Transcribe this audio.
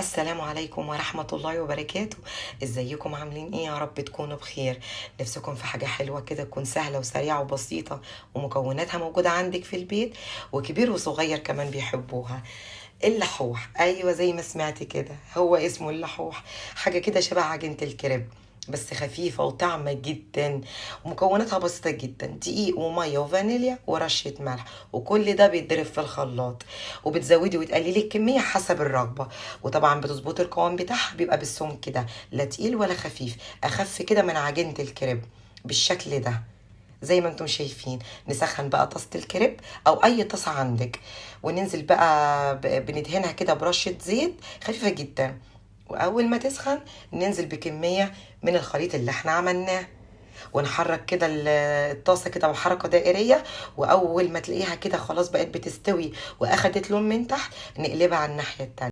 السلام عليكم ورحمة الله وبركاته. ازيكم عاملين ايه؟ يا رب تكونوا بخير. نفسكم في حاجة حلوة كده تكون سهلة وسريعة وبسيطة ومكوناتها موجودة عندك في البيت، وكبير وصغير كمان بيحبوها. اللحوح، ايوه زي ما سمعتي كده، هو اسمه اللحوح. حاجة كده شبه عجينة الكريب بس خفيفة وطعمة جدا، ومكوناتها بسيطة جدا: دقيق ومية وفانيليا ورشة ملح، وكل ده بيتضرب في الخلاط، وبتزودي وتقللي الكمية حسب الرغبة. وطبعا بتظبطي القوام بتاعها، بيبقى بالسمك كده، لا تقيل ولا خفيف، أخف كده من عجينة الكريب بالشكل ده زي ما انتم شايفين. نسخن بقى طاسة الكريب او اي طاسة عندك، وننزل بقى بندهنها كده برشة زيت خفيفة جدا، واول ما تسخن ننزل بكمية من الخليط اللي احنا عملناه، ونحرك كده الطاسة كده بحركة دائرية. واول ما تلاقيها كده خلاص بقت بتستوي واخدت لون من تحت، نقلبها على الناحية التانية.